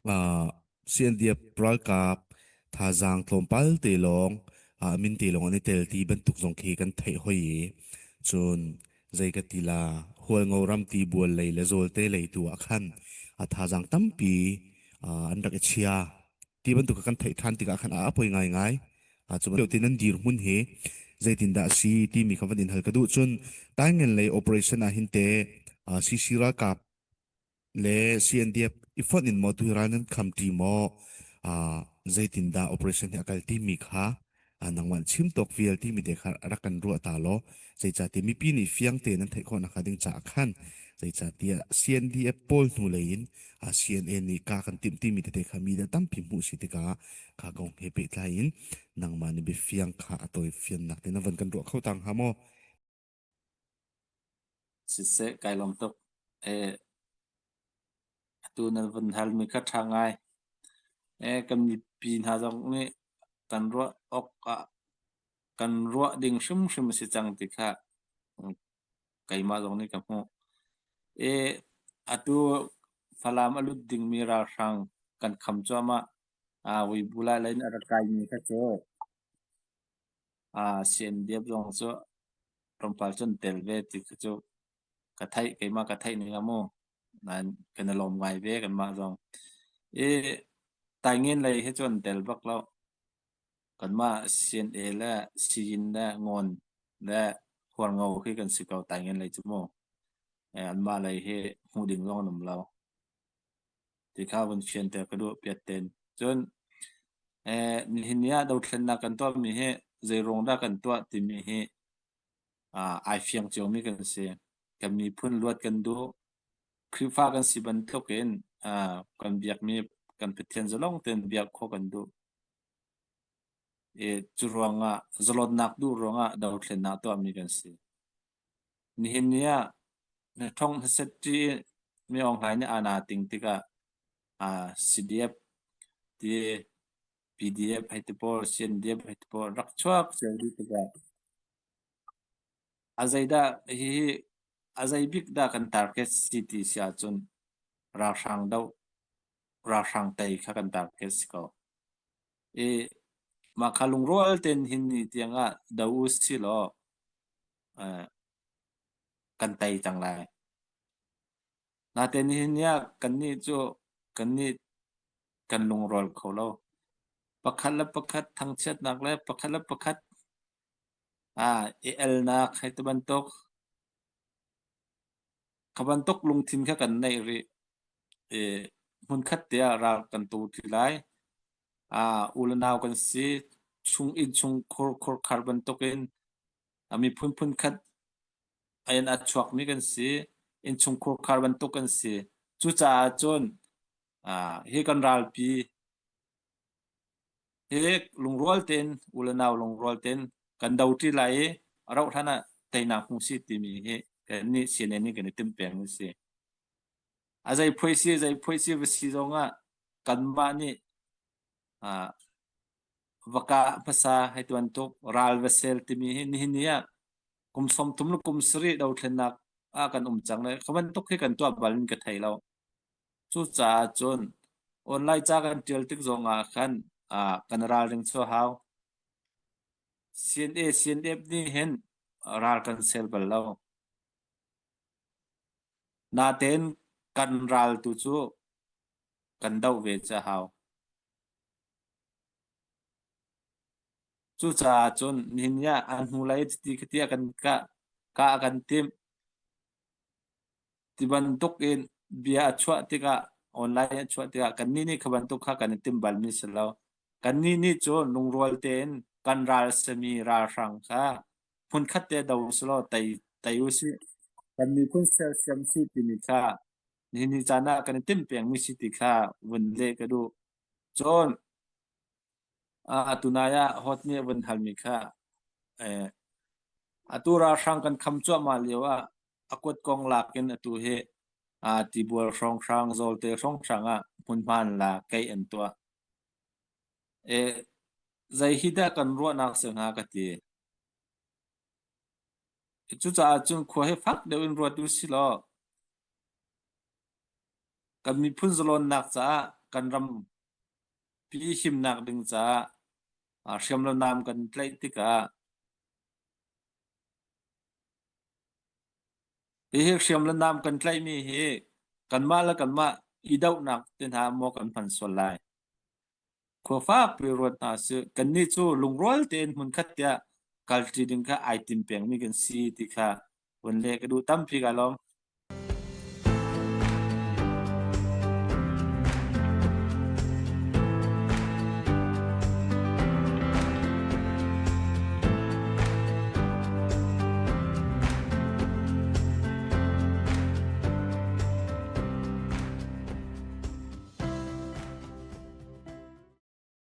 Uh, CNDF ralkap thazaang tlawmpal te lawng uh, min te lawng an i tel ti bantuk zong khi kan theih hoi i cun zei ka ti la Hualngo ram ti bual lei le zawlte lei tu ah khan a thazaang tampi uh, an rak i chia ti bantuk kan theih than tikah khan a poi ngaingai. A cu bantuk tin an dirhmun hi zeitindah a si timi kha van in hal ka duh. Cun Taingen lei operation ah hin te CC ralkap le CNDF i fonh in maw tuhi ral nan kham ṭi maw zeitindah operation hi a kal timi kha nangmah chim tawk vial timi te kha rak kan ruah ta law zeicahtiah mipi nih fiang tein an theih khawh nakhnga ding caah khan zeicahtiah CNDF pawl hnulei in CNA nih ka kan timh timi tete kha mi dah tampi hmuh si tikah kha kong he pehtlai in nangmah nih biafiang kha a tawi fiannak te na van kan ruah kho tang hnga maw? Siseh kai lawm tuk. Eh, atu nan vun halmi kha ṭha ngai. Eh, kan mipi hna zong nih kan ruah awk ah kan ruah ding hrimhrim a si cang ti kha keimah zong nih ka hmuh. I atu Falam a lut dingmi ralhrang kan kham cuahmah. Aa Vuibula lei in a rak kaimi kha cu aa CNDF zong cu tlawmpal cun tel ve ti kha cu ka theih keimah ka theih ning ah mu. Nain kan i lawm ngai ve kanmah zong. I Taingen lei hi cu an tel bak lo. Kanmah CNA le Siyin le Ngawn le Hualngo khi kan si ko Taingen lei cu mu. Anmah lei hi hmuh ding zong an um lo. Ti kha vun fianter ka duh piat ten. Cun eh, nihin ni ah dothlennak kan tuahmi hi zei ruang dah kan tuah timi hi ah ai fiang ciomi kan si. Kan miphun luat kan duh. Khrihfa kan si bantuk in ah kan biakmi kan Pathian zalong tein biak khawh kan duh. I cu ruangah zalonnak duh ruangah dothlennak tuahmi kan si. Nihin ni ah na thong hmaset ṭi i Mi Aung Hlaing nih aa ting tikah aa CDF ti PDF hei ti pawl CNDF hei ti pawl rak chuak cio dih tikah a zeidah hihi a zei bik dah kan target si ti si ahcun ralhrang doh ralhrang tei kha kan target si ko. I mah kha lungrual tein hin ni tiangah do u si law eh, kan tei cang lai. Natein nihin ni ah kannih cu kannih kan lungrual kho lo. Pakhat le pakhat thangchiatnak le pakhat le pakhat ah i elnak hei ti bantuk kha bantuk lungthin kha kan neih rih. I hmunkhat te ah ral kan tu ṭi lai. Ah u le nau kan si. Chung innchung khur khurkhar bantukin a miphun phunkhat in a chuakmi kan si. Innchung khurkhar bantuk kan si. Cucaah cun ah hi kan ralpi hi lungrual tein u le nau lungrual tein kan do ṭi lai i a rauh hlan ah teinak hmu si timi hi kannih CNN nih kan i timh peng a si. A zei phuai si zei phuai si va si zongah kanmah nih ah va kah hmasa hei tuan tuk ral va sel timi hi nihin ni ah kum 30 le kum sarih dothlennak ah kan um cang le kha bantuk hi kan tuah bal in ka thei lo. Cucaah cun online ca kan ṭial tik zongah khan ah kan ralring cu a hau. CNA CNF nih hin ral kan sel bal lo. Natein kan ral tu cu kan doh ve cu a hau. Cucaah cun nihin ni ah an hnulei chiti khiti a kan kah kah a kan timh. Ti bantuk in bia a chuah tikah online a chuah tikah kannih nih kha bantuk kha kan i timh balmi si lo. Kannih nih cun lungrual tein kan ral sami ralhrang kha hmunkhat te do usih tei tei usih. Kan miphun sersiam si timi kha nihin ni caan ah kan i timh pengmi si ti kha vun leh ka duh. Cun tunai ah hot nih a vun halmi kha eh, atu ralhrang kan kham cuahmah lio ah a kuat kong lak in atu hi aa tibual hrawnghrang zawlte hrawnghrang ah hmunhma an la keih an tuah. Eh, zei hi dah kan ruahnak si hnga ka ti. Cucaah cun khua hi fak deuh in ruat u si law. Kan miphun zalawnnak caah kan ram pi himnak ding caah hriam le nam kan tlaih tikah hihi hriam le nam kan tlaihmi hi kanmah le kanmah i dohnak te hna maw kan hman sual lai. Khua fakpi ruat hna sih. Kannih cu lungrual tein hmunkhat tiah kalṭi ding kha ai tim pengmi kan si ti kha vun leh ka duh tampi ka lawm.